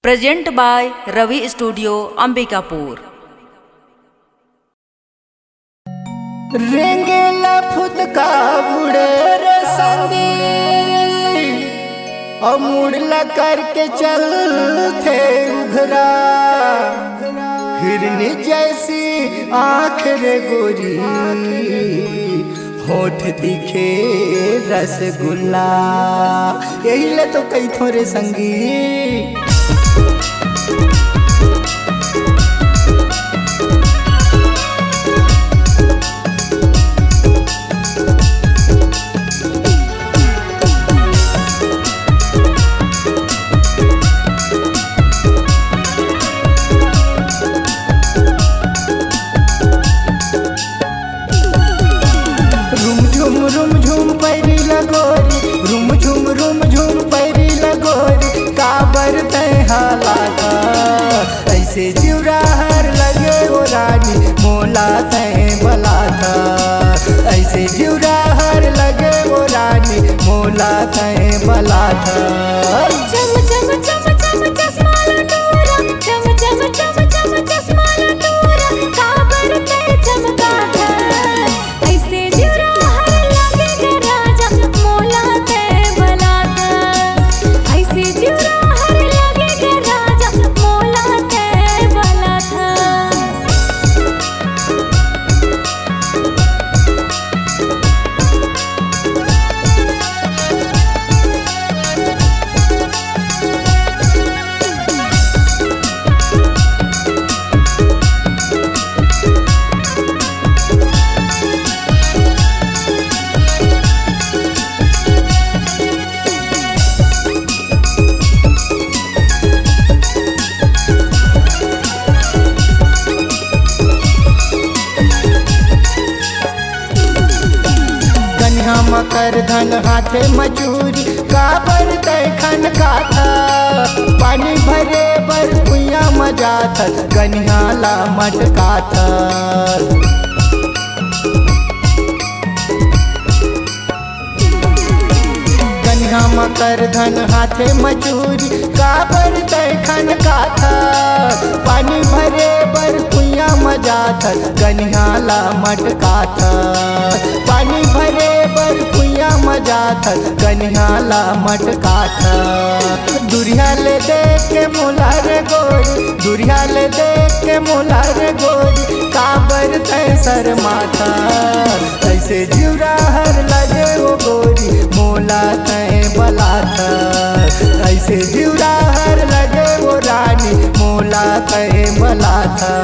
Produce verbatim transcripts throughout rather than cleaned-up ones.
Present by Ravi Studio, Ambikapur। रेंगेला फुदका उड़े रे संगी, अउ मुड़ला करके चलथे उघरा। हिरनी जैसी आँख रे गोरी, होठ दिखे रसगुल्ला। यही ले तो कहिथों रे संगी। रुम झुम रुम झुम पैरी लगोरी, रुम झुम रुम झुम पैरी लगोरी, काबर तैं हलाथा? ऐसे जिउरा हर लगे ओ रानी, मोला तैं बलाथा। ऐसे जिउरा हर लगे ओ रानी, मोला तैं बलाथा। चम चम चम चम चश्मा ला टोरा, चम चम चम चम चश्मा ला टोरा, काबर तैं चमकाथा? ऐसे जिउरा हर लगे ग राजा, मोला तैं बलाथा। ऐसे जिउरा हर लगे ग राजा, मोला तैं बलाथा। कनिहा म करधन हाथे म चूरी, काबर तैं खनकाथा? पानी भरे बर कुइयां म जाथस, कनिहा ला मटकाथा। कनिहा म करधन हाथे म चूरी, काबर तैं खनकाथा? पानी भरे बर कुइयां म जाथस, कनिहा ला मटकाथा। पानी भरे बर कुइयां म जाथस, कनिहा ला मटकाथा। दुरिहा ले देख के मोला रे गोरी, दुरिहा ले देख के मोला रे गोरी, काबर तैं शरमाथा? ऐसे जिउरा हर लगे ओ गोरी, मोला तैं बलाथा। ऐसे जिउरा हर लगे ओ रानी, मोला तैं बलाथा।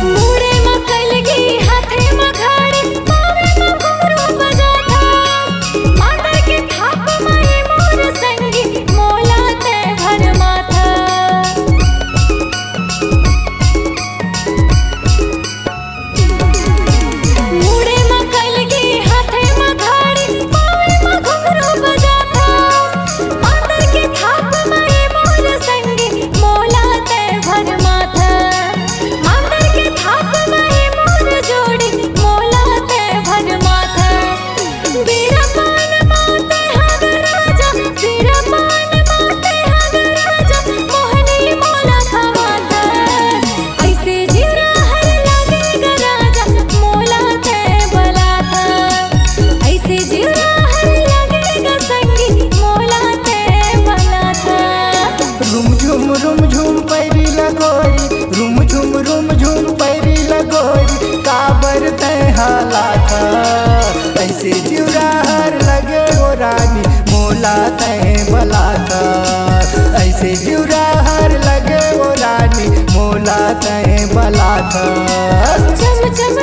मुड़े म कलगी, हाथे म घड़ी, पावे म घुंघरू बजाथा। मांदर के थाप म ए मोर संगी, मोला तैं भरमाथा। मुड़े म कलगी, हाथे म घड़ी, पावे म घुंघरू बजाथा। मांदर के थाप म ए मोर संगी, मोला तैं भरमाथा। मांदर के थाप म ए मोर जोड़ी, मोला तैं भरमाथा। बीरा पान माते हग राजा, बीरा पान माते हग राजा, मोहनी मोला खवाथा। ऐसे जिउरा हर लगे ग राजा, मोला तैं बलाथा। ऐसे जिउरा हर लगे ग संगी, मोला तैं बलाथा। रुम झुम रुम झुम पैरी लगोरी, रुम झुम रुम झुम पैरी लगोरी, काबर तैं हलाथा? ऐसे जिउरा हर लगे ओ रानी, मोला तैं बलाथा। ऐसे जिउरा हर लगे ओ रानी, मोला तैं बलाथा। चम चम